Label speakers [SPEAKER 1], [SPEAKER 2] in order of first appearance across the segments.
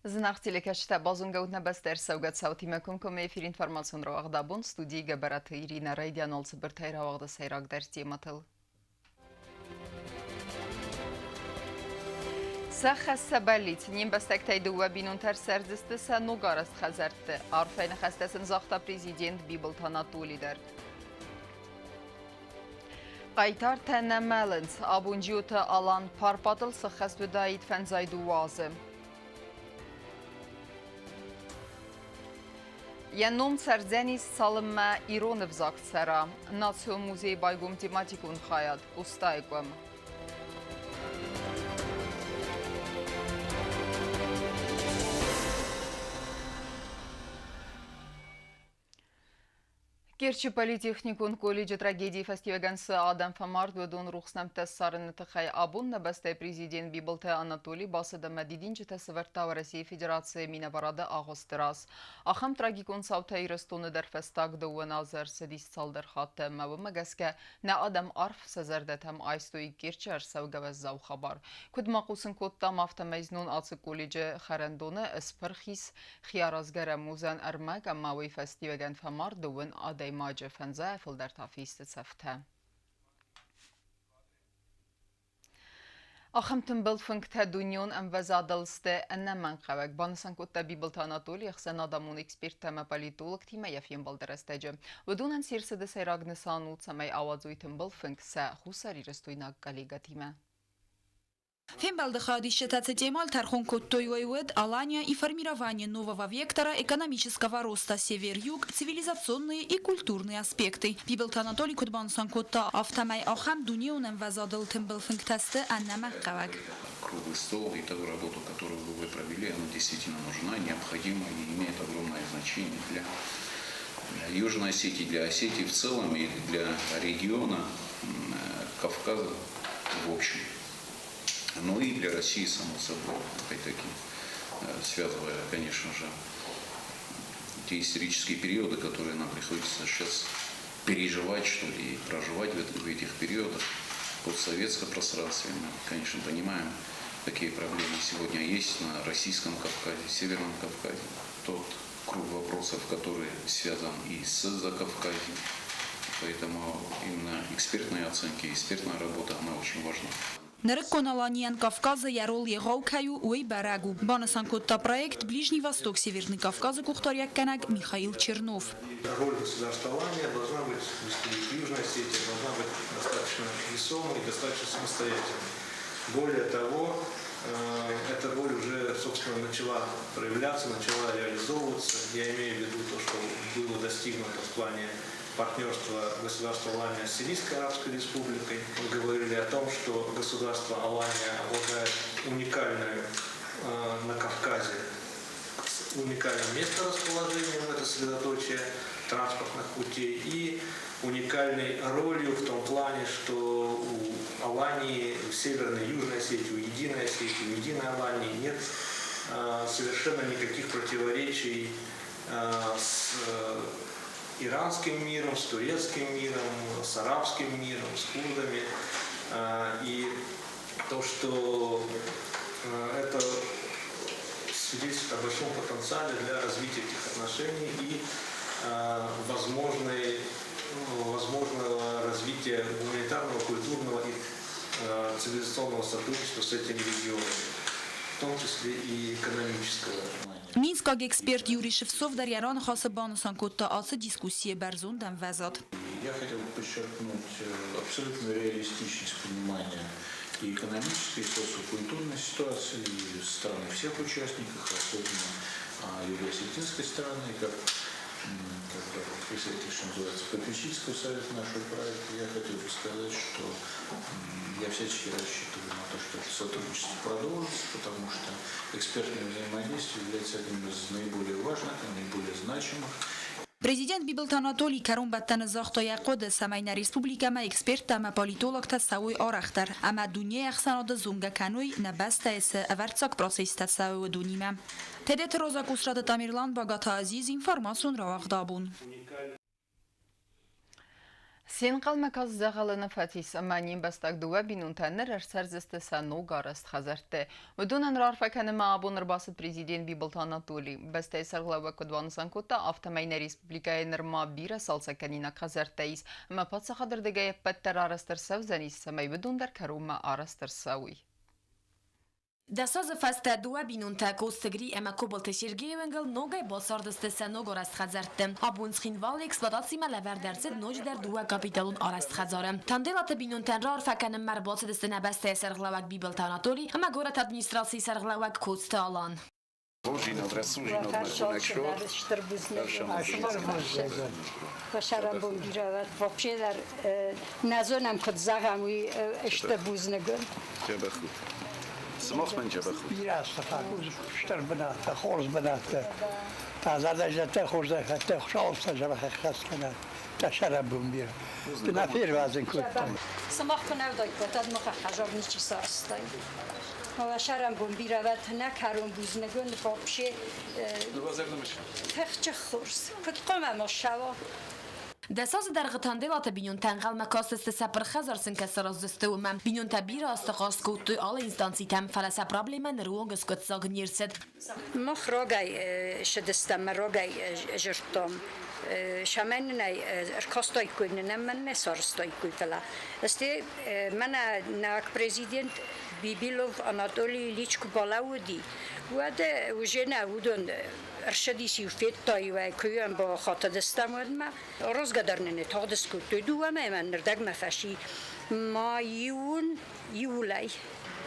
[SPEAKER 1] Зынаргъ телекӕсджытӕ, базонгӕ ут нӕ бӕстӕ ӕрцӕугӕ цаутимӕ комкоммӕ эфир информацион рауагъд абон студийы Гӕбӕраты Иринӕ райдиан цыбыртӕй рауагъды сӕйрагдӕр темӕтыл. Сӕ хӕс сӕ бӕллиц. Не мбӕстӕгтӕй дыууӕ бинонтӕ ӕрцӕрдзысты сӕ ногарӕзт хӕдзӕртты. Арфӕйы ныхӕстӕ сын загъта президент Бибылты Анатоли дӕр. Хъайтартӕ нӕ мӕлынц. Абон Джиоты Алан Парпатыл сыххӕст уыдаид фӕндзай дыууӕ азы. Йӕ ном цӕрдзӕнис, цалынмӕ ирон ӕвзаг цӕра. Национ музейы байгом тематикон хайад Къостайы къуым. Керчы политехникон колледжы трагедийы фӕстиуӕгӕн цы адӕм фӕмард, уыдон рухс нӕмттӕ ссарыны тыххӕй абон нӕ бӕстӕйы президент Бибылты Анатоли бацыд ӕмӕ дидинджытӕ сӕвӕрдта Уӕрӕсейы Федерацийы минӕварады агъуысты раз. Ахӕм трагикон цаутӕ Ирыстоны дӕр фӕстаг дыууӕ азы ӕрцыдис цалдӕр хатты ӕмӕ уымӕ гӕсгӕ нӕ адӕм арф сӕ зӕрдӕтӕм айстой Керчы ӕрцӕугӕ уӕззау хабар. Куыд ма хъусын кодтам, афтӕмӕй знон ацы колледжы хӕрӕндоны спырх ис Хиаразгӕ рӕмудзӕн ӕрмӕг ӕмӕ уый фӕстиуӕгӕн фӕмард дыууын адӕймаджы, фӕндзайӕ фылдӕр та фесты цӕфтӕ. Ахӕм тымбыл фынгтӕ дунеон ӕмвӕзадыл сты ӕнӕмӕнгхъӕуӕг, банысан кодта Бибылты Анатоли ӕхсӕнадӕмон эксперттӕ ӕмӕ политологтимӕ йӕ фембӕлды рӕстӕджы. Уыдонӕн се рцыды сӕйраг нысан у, цӕмӕй ауадзой тымбыл фынг сӕ хуссарирыстойнаг коллегӕтимӕ.
[SPEAKER 2] Фембӕлды хайадисджытӕ цы темӕыл тӕрхон кодтой, уый уыд «Алания и формирование нового вектора экономического роста Север-Юг. Цивилизационные и культурные аспекты». Бибылты Анатолий куыд банысан кодта, афтӕмӕй ахӕм дунеон ӕмвӕзадыл тымбыл фынгтӕ сты ӕнӕмӕнгхъӕуӕг.
[SPEAKER 3] Круглый стол и ту работу, которую вы провели, она действительно нужна, необходима и имеет огромное значение для Южной Осетии, для Осетии в целом и для региона Кавказа в общем. Ну и для России, само собой, опять-таки, связывая, конечно же, те исторические периоды, которые нам приходится сейчас переживать, что ли, и проживать в этих периодах постсоветском пространстве. Мы, конечно, понимаем, какие проблемы сегодня есть на Российском Кавказе, Северном Кавказе. Тот круг вопросов, который связан и с Закавказьем. Поэтому именно экспертные оценки, экспертная работа, она очень важна.
[SPEAKER 2] Нырыккон Аланийӕн Кавказы йӕ роль егъау кӕй у, уый бӕрӕг у, банысан кодта проект «Ближний Восток Северный Кавказ-ы къухдариуӕггӕнӕг Михаил Чернов.
[SPEAKER 4] Роль государства Алания должна быть, Южная Осетия должна быть достаточно весомой и достаточно самостоятельной. Более того, эта роль уже, собственно, начала проявляться, начала реализовываться. Я имею в виду то, что было достигнуто в плане партнерства государства Алания с Сирийской Арабской Республикой. Мы говорили о том, что государство Алания обладает уникальной на Кавказе уникальным месторасположением, это средоточие транспортных путей, и уникальной ролью в том плане, что у Алании, у Северной и Южной Осетии, у Единой Осетии, у Единой Алании нет совершенно никаких противоречий с иранским миром, с турецким миром, с арабским миром, с курдами. И то, что это свидетельствует о большом потенциале для развития этих отношений и возможного развития гуманитарного, культурного и цивилизационного сотрудничества с этими регионами, в том числе и экономического.
[SPEAKER 2] Минскаг эксперт Юрий Шевцов дӕр йӕ раныхасы банысан кодта ацы дискуссийы бӕрзонд ӕмвӕзад.
[SPEAKER 5] Я хотел бы подчеркнуть абсолютную реалистичность понимания и экономической, и социокультурной ситуации и со стороны всех участников, особенно юго-осетинской стороны, как представитель, что называется, попечительского совета нашего проекта, я хотел бы сказать, что я всячески рассчитываю на то, что это сотрудничество продолжится, потому что экспертное взаимодействие является одним из наиболее важных и наиболее значимых.
[SPEAKER 2] Президент Бибылты Анатолий кӕронбӕттӕны загъта йӕ хъуыды, цӕмӕй нӕ республикӕмӕ эксперттӕ ӕмӕ политологтӕ цӕуой арӕхдӕр ӕмӕ дунейы ӕхсӕнады зонгӕ кӕной, нӕ бӕстӕйы цы ӕвӕрццаг процесстӕ цӕуы, уыдонимӕ. Тедеты Роза Къусраты Тамерлан, Багаты Азиз, информацион рауагъд абон.
[SPEAKER 1] Се нхъӕлмӕ каст дзӕгъӕлы нӕ фӕцис ӕмӕ не мбӕстаг дыууӕ бинонтӕ ныр ӕрцӕрдзысты сӕ ногарӕзт хӕдзӕртты. Уыдонӕн раарфӕ кӕнынмӕ абон ӕрбацыд президент Бибылты Анатоли. Бӕстӕйы сӕргълӕууӕг куыд банысан кодта, афтӕмӕй нӕ республикӕйы нырма бирӕ цалцӕгкӕнинаг хӕдзӕрттӕ ис ӕмӕ паддзахады рдыгӕй ӕппӕт дӕр арӕзт ӕрцӕудзӕнис, цӕмӕй уыдон дӕр кӕронмӕ арӕзт ӕрцӕуой.
[SPEAKER 6] 10 азы фӕстӕ дыууӕ бинонтӕ Коцты Гри ӕмӕ Кобылты Сергейы уӕнгыл ногӕй бацардысты сӕ ногарӕзт хӕдзӕртты. Абон Цхинвалы эксплуатацимӕ лӕвӕрд ӕрцыд ноджыдӕр дыууӕ капиталон арӕзт хӕдзары. Танделаты бинонтӕн раарфӕ кӕнынмӕ ӕрбацыдысты нӕ бӕстӕйы сӕргълӕууӕг Бибылты Анатоли ӕмӕ горӕты администрацийы сӕргълӕууӕг Коцты Алан.
[SPEAKER 7] Фӕсарӕнбон бирӕ вообще дӕр нӕ зонӕм, куыд зӕгъӕм, уый стыр бузныг.
[SPEAKER 3] Сымах мын дзӕбӕх.
[SPEAKER 8] Бирӕ азты стыр бынӕттӕ, хорз бынӕттӕ. Тазадӕ хорзӕхӕттӕ Хуыцау сӕ дзӕбӕх ӕххӕст кӕнӕд. Дӕ сӕрӕнбон бирӕ. Ды нӕ фервӕзын кодтай.
[SPEAKER 7] Сымах куы нӕ уыдаиккат, уӕд мах хӕдзар ничи сарӕзтаид. Фӕлӕ сӕрӕнбон бирӕ вӕд нӕ кӕрон бузныг вообще тыхджын хорз. Куыд хъуамӕ ма ссӕуа?
[SPEAKER 6] 10 азы дӕргъы Танделаты бинонтӕ ӕнхъӕлмӕ кастысты сӕ пырх хӕдзар сын кӕй сараздзысты, уымӕ. Бинонтӕ бирӕ азты хъаст кодтой алы инстанцитӕм, фӕлӕ сӕ проблемӕ ныры онг скъуыддзаг не рцыд.
[SPEAKER 7] Мах рагӕй ссыдыстӕм, рагӕй зыдтам. Цӕмӕй нын ӕй ӕрхастаиккой, нын ӕмӕ нӕ сарӕзтаиккой, фӕлӕ стӕй мӕнӕ нӕ президент Бибилов Анатолий Ильич куы балӕууыди, уӕд уже нӕ уыдон ӕрцыдис-иу, федта-иу ӕй, куы-иу бахатыдыстӕм, уӕдмӕ розгӕ дӕр нын тагъд скодтой дыууӕ мӕймӕ нырдӕгмӕ фӕци ма иун иулӕй.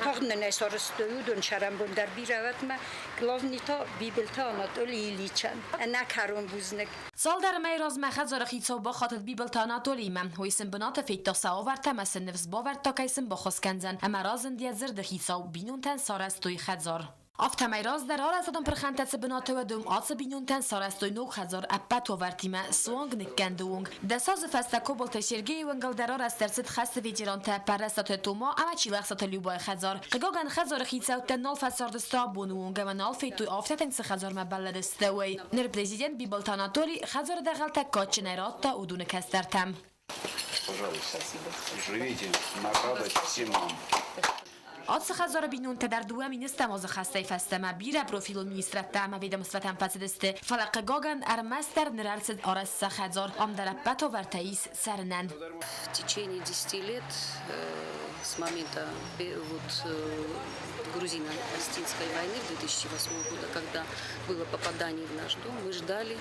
[SPEAKER 7] Тагъд нын ӕй сарӕзтой уыдон сӕрӕнбон дӕр бирӕ уӕдмӕ. Главный та Бибылты Анатолий Ильичӕн. Ӕнӕкӕрон бузныг.
[SPEAKER 6] Цалдӕр мӕйы размӕ хӕдзары хицау бахатыд Бибылты Анатолимӕ. Уый сын бынаты федта сӕ уавӕртӕ ӕмӕ сын ныфс бавӕрдта, кӕй сын баххуыс кӕндзӕн. Ӕмӕ разынд йӕ дзырды хицау, бинонтӕн сарӕзтой хӕдзар. Афтӕмӕй раздӕр арӕзтадон пырхӕнтӕ цы бынаты уыд, уым ацы бинонтӕн сарӕзтой ног хӕдзар ӕппӕт уавӕртимӕ, суанг ныккӕнды онг. 10 азы фӕстӕ Кобылты Сергейы уынгыл дӕр арӕзт ӕрцыд хӕсты ветерантӕ Пӕррӕстаты Тома ӕмӕ Чилӕхсаты Любайы хӕдзар. Хъыгагӕн, хӕдзары хицӕуттӕ нал фӕцардысты абоны онг ӕмӕ нал федтой, афтӕ тынг цы хӕдзармӕ бӕллыдысты, уый. Ныр президент Бибылты Анатоли хӕдзары дӕгъӕлтӕ кадджынӕй радта уыдоны кӕстӕртӕм.
[SPEAKER 3] Пожалуйста, живите на радость всем вам.
[SPEAKER 6] Ацы хӕдзары бинонтӕ дӕр 2 000 азы хӕстӕй фӕстӕмӕ бирӕ профилон министрадтӕ ӕмӕ ведомствӕтӕм фӕцыдысты, фӕлӕ, хъыгагӕн, ӕрмӕстдӕр ныр ӕрцыд арӕзт сӕ хӕдзар, ам дӕр ӕппӕт уавӕртӕ ис цӕрынӕн.
[SPEAKER 9] В течение 10 лет с момента вот, грузино-осетинской войны 2008 года, когда было попадание в наш дом, мы ждали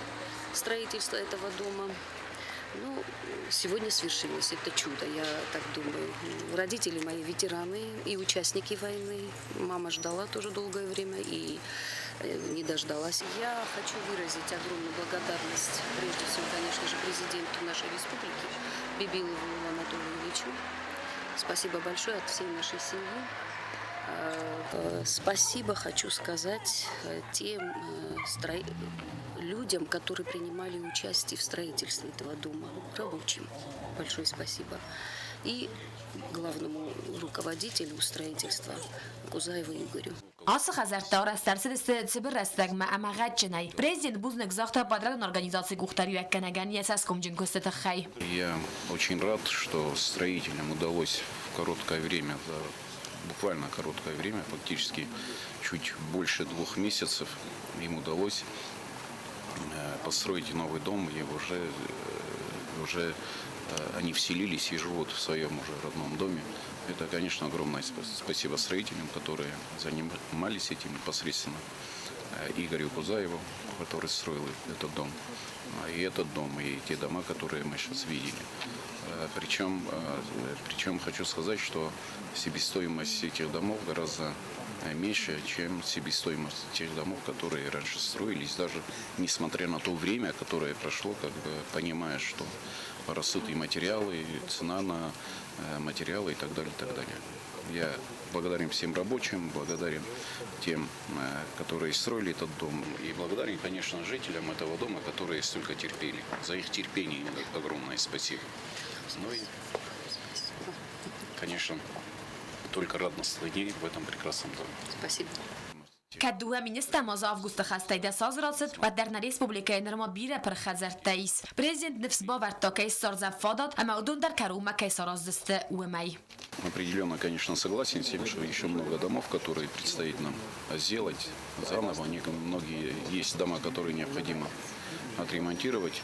[SPEAKER 9] строительства этого дома. Ну, сегодня свершилось. Это чудо, я так думаю. Родители мои ветераны и участники войны. Мама ждала тоже долгое время и не дождалась. Я хочу выразить огромную благодарность, прежде всего, конечно же, президенту нашей республики Бибилову Анатолию Ильичу. Спасибо большое от всей нашей семьи. Спасибо хочу сказать тем людям, которые принимали участие в строительстве этого дома, рабочим. Большое спасибо. И главному руководителю строительства Кузаеву Игорю.
[SPEAKER 6] Ацы хӕдзӕрттӕ арӕзт ӕрцыдысты цыбыр рӕстӕгмӕ ӕмӕ гъӕдджынӕй. Президент бузныг загъта подрядон организацийы къухдариуӕггӕнӕгӕн йӕ цӕсгомджын куысты тыххӕй.
[SPEAKER 3] Я очень рад, что строителям удалось в короткое время, за буквально короткое время, фактически чуть больше 2 месяцев, им удалось построить новый дом, и уже они вселились и живут в своем уже родном доме. Это, конечно, огромное спасибо строителям, которые занимались этим непосредственно. Игорю Кузаеву, который строил этот дом. И этот дом, и те дома, которые мы сейчас видели. Причем хочу сказать, что себестоимость этих домов гораздо меньше, чем себестоимость тех домов, которые раньше строились, даже несмотря на то время, которое прошло, как бы понимая, что растут и материалы, и цена на материалы и так далее, и так далее. Я благодарен всем рабочим, благодарен тем, которые строили этот дом, и благодарен, конечно, жителям этого дома, которые столько терпели. За их терпение им огромное спасибо. Ну и, конечно, только радостные дни в этом прекрасном доме.
[SPEAKER 9] Спасибо.
[SPEAKER 6] Кӕд 2010 азы августы хӕстӕй 10 азы рацыд, уӕддӕр нӕ республикӕйы нырма бирӕ пырх хӕдзӕрттӕ ис. Президент ныфс бавӕрдта, кӕй ссардзӕн фадат ӕмӕ уыдон дӕр кӕронмӕ кӕй сараздзысты, уымӕй.
[SPEAKER 3] Определенно, конечно, согласен с тем, что еще много домов, которые предстоит нам сделать заново. Многие есть дома, которые необходимо отремонтировать.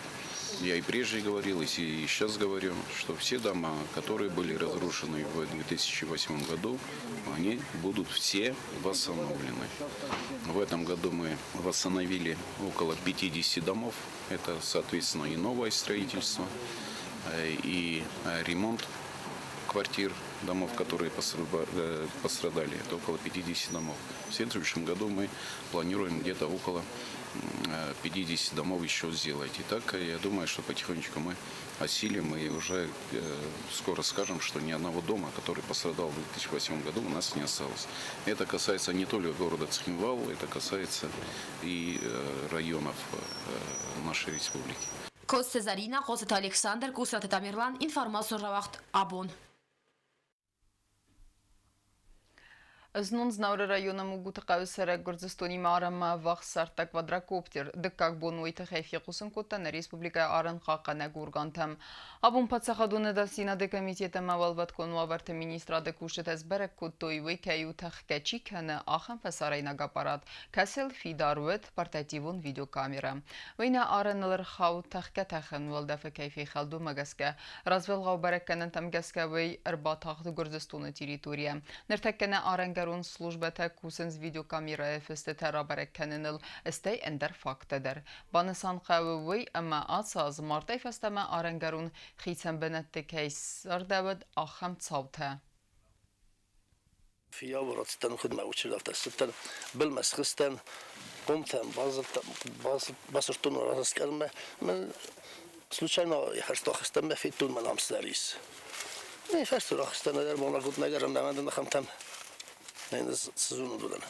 [SPEAKER 3] Я и прежде говорил, и сейчас говорю, что все дома, которые были разрушены в 2008 году, они будут все восстановлены. В этом году мы восстановили около 50 домов. Это, соответственно, и новое строительство, и ремонт квартир, домов, которые пострадали. Это около 50 домов. В следующем году мы планируем где-то около 50 домов еще сделать. И так, я думаю, что потихонечку мы осилим и уже скоро скажем, что ни одного дома, который пострадал в 2008 году, у нас не осталось. Это касается не только города Цхинвал, это касается и районов нашей республики.
[SPEAKER 6] Коцты Зӕринӕ, Хъоцыты Александр, Кусаты Тамерлан, информацион рауагъд Абон.
[SPEAKER 1] Знон Знауыры районы Мугуты хъӕуы цӕрӕг Гуырдзыстонимӕ арӕнмӕ ӕввахс ссардта квадрокоптер. Дыккаг бон уый тыххӕй фехъусын кодта нӕ республикӕйы арӕнхъахъхъӕнӕг органтӕм. Абон паддзахадон ӕдасдзинады комитет ӕмӕ уӕлвӕткон уавӕрты министрады кусджытӕ сбӕрӕг кодтой, уый кӕй у тӕхгӕ чи кӕны, ахӕм фӕсарӕйнаг аппарат, кӕцыйыл фидар уыд портативон видеокамерӕ. Уый нӕ арӕныл ӕрхауд тӕхгӕ-тӕхын уӕлдӕфы кӕй фехӕлд, уымӕ гӕсгӕ. Развӕлгъау бӕрӕггӕнӕнтӕм гӕсгӕ уый ӕрбатахт Гуырдзыстоны территорийӕ. Ныртӕккӕ нӕ арӕнгӕрон службӕтӕ кусынц видеокамерӕйы фыстытӕ рабӕрӕг кӕныныл, стӕй ӕндӕр факттӕ дӕр. Банысан хъӕуы уый, ӕмӕ ацы аз мартӕй фӕстӕмӕ арӕнгӕрон хицӕн бынӕтты кӕй ссардӕуыд, ахӕм цаутӕ.
[SPEAKER 10] Фыййауы рацыдтӕн, хуыдмӕ училӕфтӕ ссыдтӕн, былмӕ схызтӕн, хъомтӕм басырдтон разыскъӕрмӕ. Мӕн случайно хӕрзтахызтӕн мӕ федтон, мӕн ам цыдӕр ис. Фӕсты рахызтӕн, ӕдӕр монагот мӕгӕрӕн мӕ ахӕмтӕм цы зонын уыдан.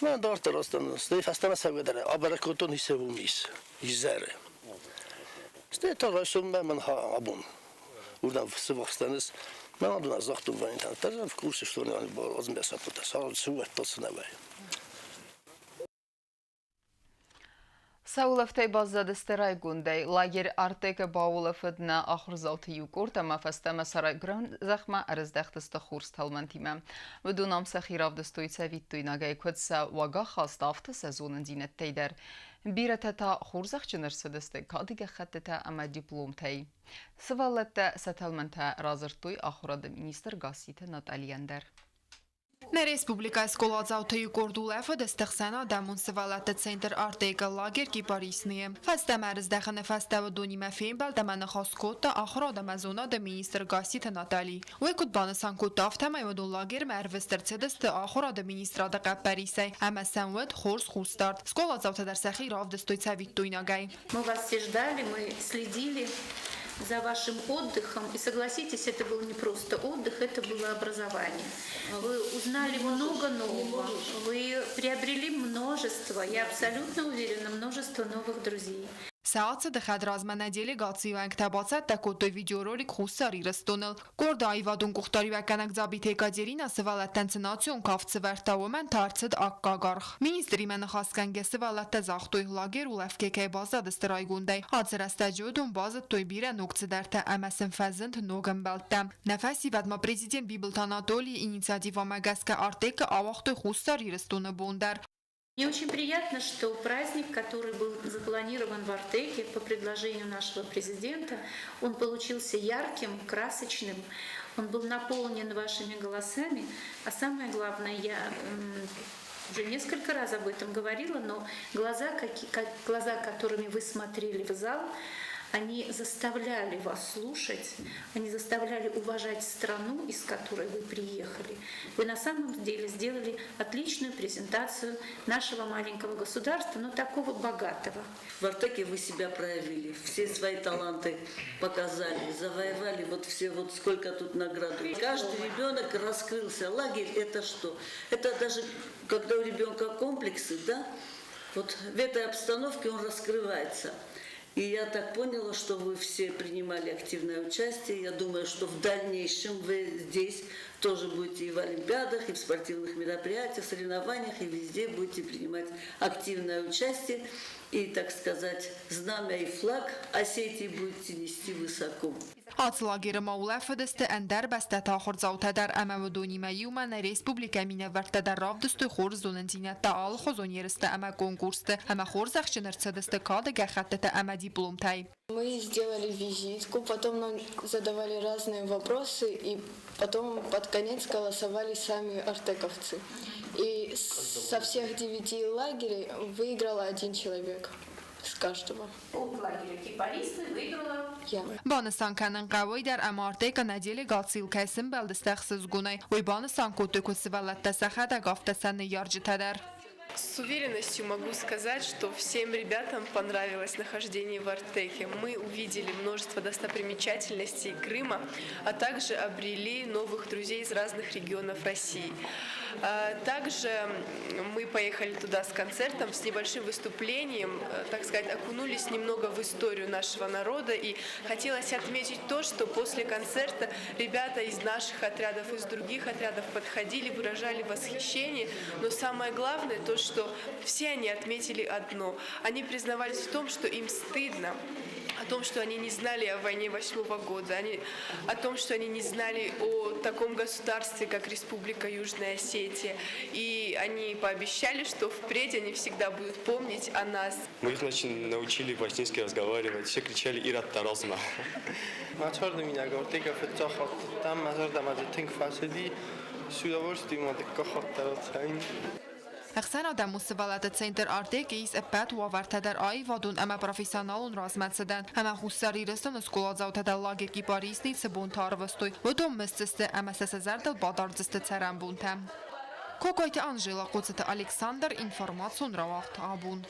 [SPEAKER 10] Мӕ дарддӕр рацыдтӕн, стӕй фӕстӕмӕ цӕугӕ дӕр абӕрӕг кодтон, исӕ уым ис, изӕры. Стӕй та райсоммӕ мӕн абон уырдӕм сывӕхстӕн ис. Мӕ адон загътон ванитӕн, в курсе, что они размяса сывӕттыл цы нӕ вӕййы.
[SPEAKER 1] Сӕ улӕфтӕй баззадысты райгондӕй. Лагерь Артек-ы баулӕфыд нӕ ахуырдзауты иу къорд ӕмӕ фӕстӕмӕ сӕ райгуырӕн зӕхмӕ ӕрыздӕхтысты хурстӕлмӕнтимӕ. Уыдон ам сӕхи равдыстой цӕвиттойнагӕй, куыд сӕ уагахаст, афтӕ сӕ зонындзинӕдтӕй дӕр. Бирӕтӕ та хорзӕхджын ӕрцыдысты кады гӕххӕттытӕ ӕмӕ дипломтӕй. Сывӕллӕттӕ сӕ тӕлмӕнтӕ радзырдтой ахуырады министр Гасситы Наталийӕн дӕр.
[SPEAKER 11] Нӕ республикӕйы скъоладзауты иу къорд улӕфыд ӕхсӕнадӕмон сывӕллӕтты центр Артек-ы лагерь Кипарисные. Фӕстӕмӕ ӕрыздӕхыны фӕстӕ уыдонимӕ фембӕлд ӕмӕ ныхас кодта ахуырад ӕмӕ зонады министр Гасситы Натали. Уый куыд банысан кодта, афтӕмӕй уыдон лагермӕ ӕрвыст ӕрцыдысты ахуырады министрады хъӕппӕрисӕй ӕмӕ сӕм уыд хорз хъусдард. Скъоладзаутӕ дӕр сӕхи равдыстой цӕвиттойнагӕй.
[SPEAKER 12] Мы вас все ждали, мы следили за вашим отдыхом. И согласитесь, это был не просто отдых, это было образование. Вы узнали много нового, вы приобрели множество, я абсолютно уверена, множество новых друзей.
[SPEAKER 11] Сӕ ацыды хӕдразмӕ нӕ делегацийы уӕнгтӕ бацӕттӕ кодтой видеоролик Хуссар Ирыстоныл. Къорды аивадон къухдариуӕггӕнӕг Дзабиты Екатерина сывӕллӕттӕн цы национ кафт сӕвӕрдта, уымӕн та ӕрцыд аккаг аргъ. Министримӕ ныхасгӕнгӕ сывӕллӕттӕ загътой, лагерь улӕфгӕ кӕй баззадысты райгондӕй. Ацы рӕстӕджы уыдон базыдтой бирӕ ног цыдӕртӕ ӕмӕ сын фӕзынд ног ӕмбӕлттӕ. Нӕ фӕсивӕд ма президент Бибылты Анатолийы инициативӕмӕ гӕсгӕ Артекы ауагътой Хуссар Ирыстоны бон дӕр.
[SPEAKER 12] Мне очень приятно, что праздник, который был запланирован в Артеке по предложению нашего президента, он получился ярким, красочным, он был наполнен вашими голосами. А самое главное, я уже несколько раз об этом говорила, но глаза, как, глаза, которыми вы смотрели в зал, они заставляли вас слушать, они заставляли уважать страну, из которой вы приехали. Вы на самом деле сделали отличную презентацию нашего маленького государства, но такого богатого.
[SPEAKER 13] В Артеке вы себя проявили, все свои таланты показали, завоевали вот все, вот сколько тут наград. Каждый ребенок раскрылся. Лагерь это что? Это даже когда у ребенка комплексы, да, вот в этой обстановке он раскрывается. И я так поняла, что вы все принимали активное участие. Я думаю, что в дальнейшем вы здесь тоже будете и в олимпиадах, и в спортивных мероприятиях, соревнованиях, и везде будете принимать активное участие. И, так сказать, знамя и флаг Осетии будете нести высоко.
[SPEAKER 11] Ацы лагеры ма улӕфыдысты ӕндӕр бӕстӕты ахуырдзаутӕ дӕр ӕмӕ уыдонимӕ иумӕ нӕ республикӕйы минӕвӕрттӕ дӕр равдыстой хорз зонындзинӕдтӕ алыхуызон ерыстӕ ӕмӕ конкурсты ӕмӕ хорзӕхджын ӕрцыдысты кады гӕххӕттытӕ ӕмӕ дипломтӕй.
[SPEAKER 14] Мы сделали визитку, потом нам задавали разные вопросы, и потом под конец голосовали сами артековцы. И со всех 9 лагерей выиграла один человек с каждого.
[SPEAKER 12] От лагеря Кипарисный выиграла
[SPEAKER 14] я.
[SPEAKER 11] Банысан кӕнын хъӕуы дӕр ӕмӕ Артекы нӕ делегацийыл кӕй сымбӕлдысты ӕхсызгонӕй, уый банысан кодтой куыд сывӕллӕттӕ сӕхӕдӕг, афтӕ сӕ ныййарджытӕ дӕр.
[SPEAKER 15] С уверенностью могу сказать, что всем ребятам понравилось нахождение в Артеке. Мы увидели множество достопримечательностей Крыма, а также обрели новых друзей из разных регионов России. Также мы поехали туда с концертом, с небольшим выступлением, так сказать, окунулись немного в историю нашего народа. И хотелось отметить то, что после концерта ребята из наших отрядов, из других отрядов подходили, выражали восхищение. Но самое главное то, что все они отметили одно. Они признавались в том, что им стыдно, о том, что они не знали о войне 8-го года, о том, что они не знали о таком государстве, как Республика Южная Осетия. И они пообещали, что впредь они всегда будут помнить о нас.
[SPEAKER 16] Мы их научили по-осетински разговаривать, все кричали «Ирӕтты размӕ».
[SPEAKER 17] Мӕ царды мидӕг Артекы фыццаг хатт уыдтӕн, мӕ зӕрдӕмӕ дзы тынг фӕцыди. С удовольствием дыккаг хатт дӕр ацӕуин.
[SPEAKER 11] Ӕхсӕнадӕмон сывӕллӕтты центр Артек-ы ис ӕппӕт уавӕртӕ дӕр аивадон ӕмӕ профессионалон размӕцыдӕн. Ӕмӕ Хуссар Ирыстоны скъоладзаутӕ дӕр лагерь Кипарисный цы бонты арвыстой, уыдон мысдзысты ӕмӕ сӕ сӕ зӕрдыл бадардзысты цӕрӕнбонтӕм. Кокойты Анжела, Хъоцыты Александр, информацион рауагъд Абон.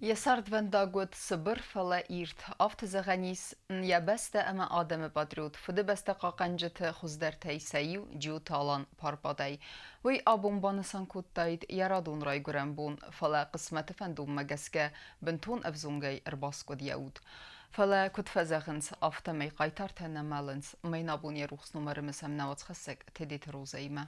[SPEAKER 1] Йӕ цардвӕндаг уыд цыбыр, фӕлӕ ирд. Афтӕ зӕгъӕн ис, йӕ бӕстӕ ӕмӕ адӕмы патриот, Фыдыбӕстӕ хъахъхъӕнджыты хуыздӕртӕй сӕ иу Джиоты Алан Парпатӕй. Уый абон банысан кодтаид йӕ радон райгуырӕн бон, фӕлӕ хъысмӕты фӕндонмӕ гӕсгӕ бынтон ӕвзонгӕй ӕрбаскъуыд йӕ уд. Фӕлӕ, куыд фӕзӕгъынц, афтӕмӕй хъайтартӕ нӕ мӕлынц. Мӕ йын абон йӕ рухс ном ӕрымысӕм нӕ уацхӕссӕг Тедеты Розӕимӕ.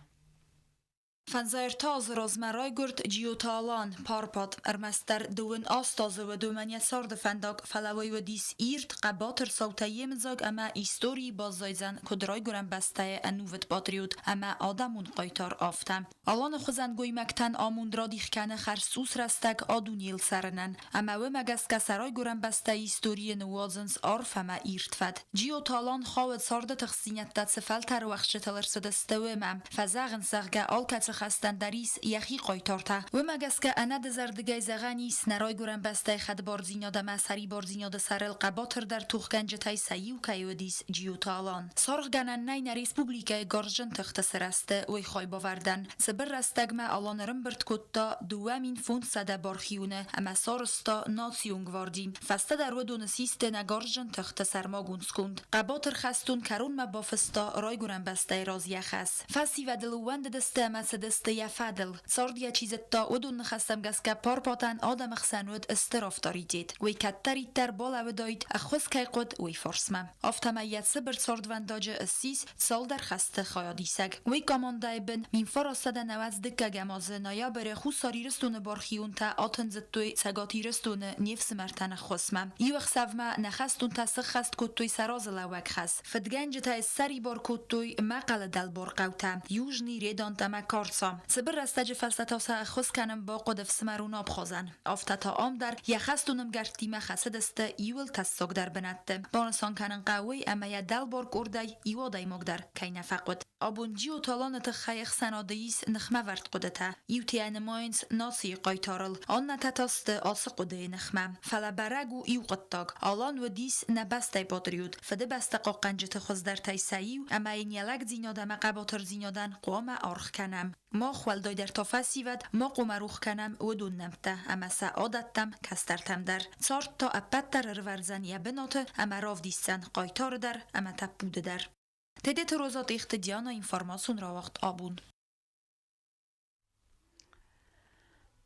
[SPEAKER 2] 53 азы размӕ райгуырд Джиоты Алан, Парпат. Ӕрмӕстдӕр 18 азы уыд уымӕн йӕ царды фӕндаг, фӕлӕ уый уыдис ирд, хъӕбатыр цаутӕй йемыдзаг ӕмӕ историйы баззайдзӕн куыд райгуырӕн бӕстӕйы ӕнувыд патриот ӕмӕ адӕмон хъайтар, афтӕ. Аланы хуызӕн гоймӕгтӕн амонд радих кӕны хӕрзцъус рӕстӕг а дунейыл цӕрынӕн, ӕмӕ уымӕ гӕсгӕ сӕ райгуырӕн бӕстӕйы историйы ныууадзынц арф ӕмӕ ирд фӕд. Джиоты Алан хауы царды тыхстдзинӕдтӕ цы фӕлтӕры уӕхсчытыл ӕрцыдысты, уымӕ. Фӕзӕгъынц, зӕгъгӕ, алкӕцы хӕстӕн дӕр ис йӕхи хъайтартӕ. Уымӕ гӕсгӕ ӕнӕдызӕрдыгӕй зӕгъӕн ис, нӕ райгуырӕн бӕстӕйы хӕдбардзинад ӕмӕ сӕрибардзинады сӕрыл хъӕбатырдӕр тохгӕнджытӕй сӕ иу кӕй уыдис Джиоты Алан. Саргъгӕнӕн нӕй нӕ республикӕйы гарзджын тыхты сырӕзты уый хайбавӕрдӕн. Цыбыр рӕстӕгмӕ Алан ӕрӕмбырд кодта 2500 бархионы ӕмӕ сарӕзта национ гварди. Фӕстӕдӕр уыдоны систы нӕ гарзджын тыхты сӕрмагонд сконд. Хъӕбатыр хӕстон кӕронмӕ бафыста райгуырӕн бӕстӕйы раз йӕ хӕс. Фӕсивӕдыл ӕууӕндыдысты ӕмӕ цыдысты йӕ фӕдыл. Цард йӕ чи зыдта, уыдон ныхӕстӕм гӕсгӕ Парпатӕн адӕмы хсӕн уыд стыр авторитет. Уый кӕддӕриддӕр балӕууыдаид, ӕххуыс кӕй хъуыд, уый фарсмӕ. Афтӕмӕй йӕ цыбыр цардвӕндаджы ссис цалдӕр хӕсты хайадисӕг. Уый командӕйы бын 1992 азы ноябры Хуссар Ирыстоны бархионтӕ атындзыдтой Цӕгат Ирыстоны не фсымӕртӕн ӕххуысмӕ. Иу ӕхсӕвмӕ нӕ хӕстонтӕ сыххӕст кодтой сӕ разылӕууӕг хӕс. Фыдгӕнджытӕ ссӕрибар кодтой Мӕхъӕлы дӕлбар хъӕутӕ Южный, Редант ӕмӕ Карца. Цыбыр рӕстӕджы фӕстӕ та сӕ ӕххуыс кӕнын бахъуыд ӕфсымӕрон Абхазӕн. Афтӕ та ам дӕр йӕ хӕстон ӕмгӕрттимӕ хӕцыдысты иуыл тӕссагдӕр бынӕтты. Банысан кӕнын хъӕуы, ӕмӕ йӕ дӕлбар къордӕй иу адӕймаг дӕр кӕй нӕ фӕхъуыд. Абон Джиоты Аланы тыххӕй ӕхсӕнады ис ныхмӕвӕрд хъуыдытӕ. Иутӕ нымайынц нацийы хъайтарыл, аннӕтӕ та сты ацы хъуыдыйы ныхмӕ. Фӕлӕ бӕрӕг у иу хъуыддаг: Алан уыдис нӕ бӕстӕйы патриот, Фыдыбӕстӕ хъахъхъӕнджыты хуыздӕртӕй сӕ иу, ӕмӕ йын йӕ лӕгдзинад ӕмӕ хъӕбатырдзинадӕн хъуамӕ аргъ кӕнӕм. Мах, уӕлдайдӕр та фӕсивӕд, ма хъуамӕ рух кӕнӕм уыдон нӕмттӕ ӕмӕ сӕ адӕттӕм кӕстӕртӕм дӕр. Цард та ӕппӕт дӕр ӕрывӕрдзӕн йӕ бынаты ӕмӕ равдисдзӕн хъайтары дӕр ӕмӕ тӕппуды дӕр. Тедеты Роза Тъехты Диана информацион рауагъд абон.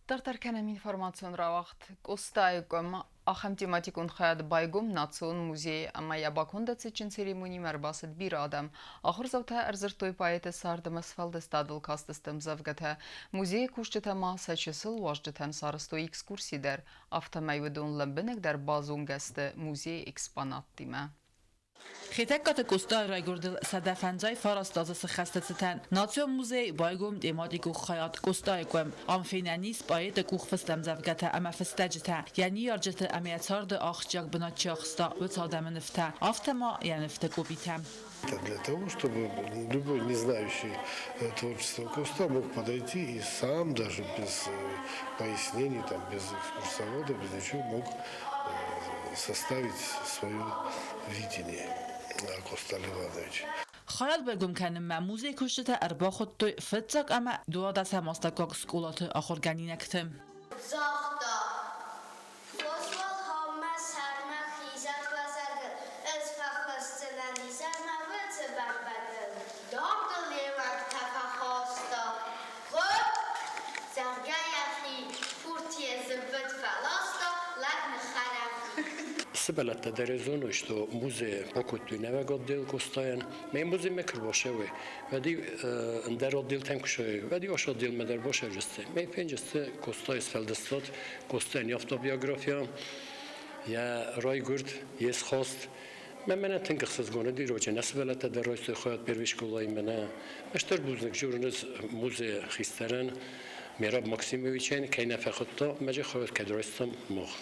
[SPEAKER 1] Дарддӕр кӕнӕм информацион рауагъд. Къостайы къуым ахӕм тематикон хайад байгом Национ музейы ӕмӕ йӕ бакондӕ цытджын церемонимӕ ӕрбацыд бирӕ адӕм. Ахуырдзаутӕ ӕрдзырдтой поэты цард ӕмӕ сфӕлдыстадыл кастысты ӕмдзӕвгӕтӕ. Музейы кусджытӕ ма сӕ чысыл уазджытӕн сарӕзтой экскурси дӕр. Афтӕмӕй уыдон лӕмбынӕгдӕр базонгӕ сты музейы экспонаттимӕ.
[SPEAKER 18] Хетӕгкаты Къостайы райгуырдыл 159 азы сыххӕсты цытӕн Национ музей байгом тематикон хайад Къостайы къуым. Ам фенӕн ис поэты къухфыст ӕмдзӕвгӕтӕ ӕмӕ фыстӕджытӕ, йӕ ныййарджыты ӕмӕ йӕ царды ахсджиаг бынат чи ахста, уыцы адӕмы нывтӕ, афтӕ ма йӕ нывты къопитӕ.
[SPEAKER 19] Это для того, чтобы любой не знающий творчество Коста мог подойти и сам даже без пояснений, там, без экскурсовода, без ничего мог составить свое видение о Коста Ливановиче.
[SPEAKER 18] Хайад байгом кӕнынмӕ музейы кусджытӕ ӕрбахуыдтой фыццаг ӕмӕ дуадӕсӕм астӕуккаг скъолаты ахуыргӕнинӕгты.
[SPEAKER 20] Загъта: Фосвӕлгъаумӕ сӕрмӕ хизӕд уӕзӕгыл, ӕз фӕхӕсдзынӕн изӕрмӕ уыцы бӕмбӕгыл. Дардыл йе уӕнгтӕ фӕхаста. Гъо, зӕгъгӕ, йӕхи фурт йе зыввытт фӕласта, лӕг ныххӕрӕг.
[SPEAKER 21] Сывӕллӕттӕ дӕр зоной, что музей бакодтой нӕуӕг отдел Къостайӕн. Ме музеймӕ куы рбацӕуой, уӕд-иу ӕндӕр отделтӕм куы ссӕуой, уӕд-иу ас отделмӕ дӕр бацӕудзысты. Ме фенджысты Къостайы сфӕлдыстад, Къостайӕн автобиография, йӕ райгуырд, йе схаст. Мӕ мӕнӕ тынг ӕхсызгон уыди, рочы нӕ сывӕллӕттӕ дӕр райстой хайад первый школайы мӕнӕ. Стыр бузныг дзурынц музейы хистӕрӕн Мераб Максимовичӕн, кӕй нӕ фӕхуыдта, мӕ хайад кӕд райстам мах.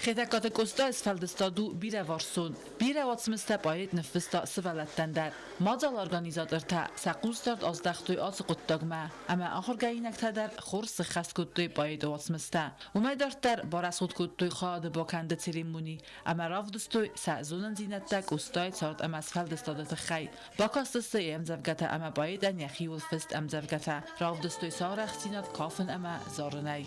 [SPEAKER 18] Хетӕгкаты Къостайы сфӕлдыстад у бирӕвӕрсон. Бирӕ уацмыстӕ поэт ныффыста сывӕллӕттӕн дӕр. Мадзалы организатортӕ сӕ хъусдард аздӕхтой ацы хъуыддагмӕ, ӕмӕ ахуыргӕнинӕгтӕ дӕр хорз сыххӕст кодтой поэты уацмыстӕ. Уымӕй дарддӕр барӕсугъд кодтой хайады бакӕнды церемони ӕмӕ равдыстой сӕ зонындзинӕдтӕ Къостайы цард ӕмӕ сфӕлдыстады тыххӕй. Бакастысты йе ӕмдзӕвгӕтӕ ӕмӕ поэтӕн йӕхиуыл фыст ӕмдзӕвгӕтӕ, равдыстой сӕ арӕхстдзинад кафын ӕмӕ зарынӕй.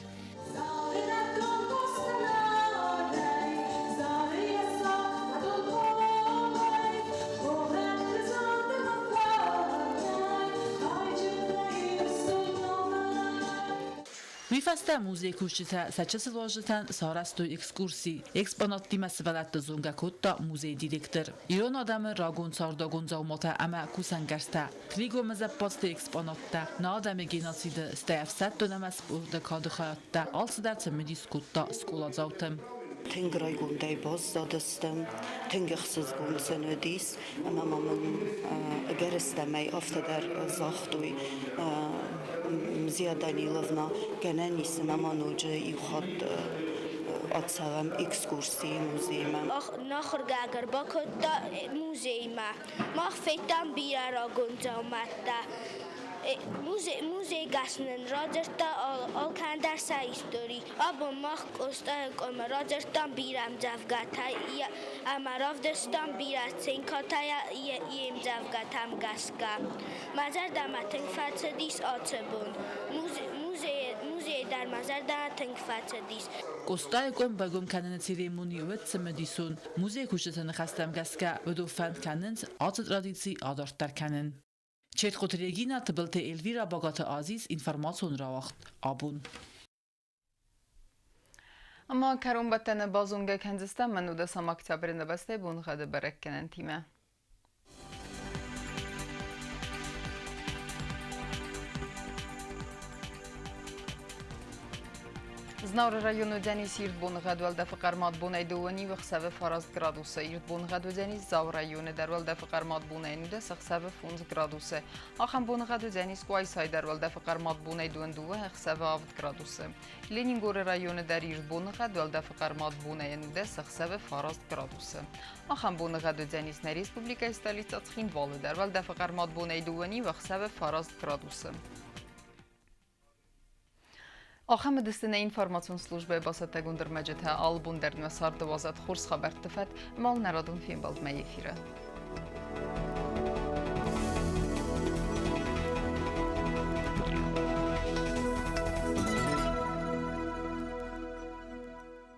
[SPEAKER 18] Уый фӕстӕ музейы кусджытӕ сӕ чысыл уазджытӕн сарӕзтой экскурси. Экспонаттимӕ сывӕллӕтты зонгӕ кодта музейы директор. Ирон адӕмы рагон цардагон дзауматӕ ӕмӕ кусӕнгӕрзтӕ, Тлигомы зӕппӕдзты экспонаттӕ, нӕ адӕмы геноциды, стӕй ӕфсӕддон ӕмӕ спорты кады хайадтӕ, алцыдӕр цымыдис кодта скъоладзауты.
[SPEAKER 22] Тынг райгондӕй баззадыстӕм, тынг ӕхсызгон сын уыдис ӕмӕ ма мын ӕгӕрыстӕмӕй афтӕ дӕр загътой, Мзия Даниловна, гӕнӕн ис ӕмӕ ма ноджы иу хатт ацӕуӕм экскурсийы музеймӕ.
[SPEAKER 20] Нахуыргӕ ӕрбакодта музеймӕ. Мах федтам бирӕ рагон дзаумӕттӕ. Музейгӕс нын радзырдта алкӕмӕн дӕр сӕ истори. Абон мах Къостайы къуымы радзырдтам бирӕ ӕмдзӕвгӕтӕ ӕмӕ равдыстам бирӕ сценкӕтӕ йе мдзӕвгӕтӕм гӕсгӕ. Мӕ зӕрдӕмӕ тынг фӕцыдис ацы бон. Музейы дӕр мӕ зӕрдӕмӕ тынг фӕцыдис.
[SPEAKER 18] Къостайы къуым байгом кӕныны церемони уыд цымыдисон. Музейы кусджыты ныхӕстӕм гӕсгӕ, уыдон фӕнд кӕнынц ацы традици адарддӕр кӕнын. Четхъуты Регина, Тыбылты Эльвира, Багаты Азиз, информацион рауагъд абон.
[SPEAKER 1] Ӕма кӕронбӕттӕны базонгӕ кӕндзыстӕм ӕнудӕсӕм октябры нӕ бӕстӕйы боныгъӕды бӕрӕггӕнӕнтимӕ. Знауыры районы уыдзӕнис ирд боныгъӕд уӕлдӕфы хъӕрмад бонӕй дыууӕ ӕхсӕвы 9 градусы. Ирд боныгъӕд уыдзӕнис Дзауы районы дӕр уӕлдӕфы хъӕрмад бонӕй 11 ӕхсӕвы 5 градусы. Ахӕм боныгъӕд уыдзӕнис Къуайсайы дӕр уӕлдӕфы хъӕрмад бонӕй 22 ӕхсӕвы 7 градусы. Ленингоры районы дӕр ирд боныгъӕд уӕлдӕфы хъӕрмад бонӕй 11 ӕхсӕвы 9 градусы. Ахӕм боныгъӕд уыдзӕнис нӕ республикӕйы столицӕ Цхинвалы дӕр уӕлдӕфы хъӕрмад бонӕй дыууӕ ӕхсӕвы 9 градусы. Ахӕм уыдысты нӕ информацион службӕйы бацӕттӕгонд ӕрмӕджытӕ. Алы бон дӕр нӕ царды уадзӕд хорз хабӕртты фӕд ӕмӕ алнӕрадон фембӕлдмӕ эфиры.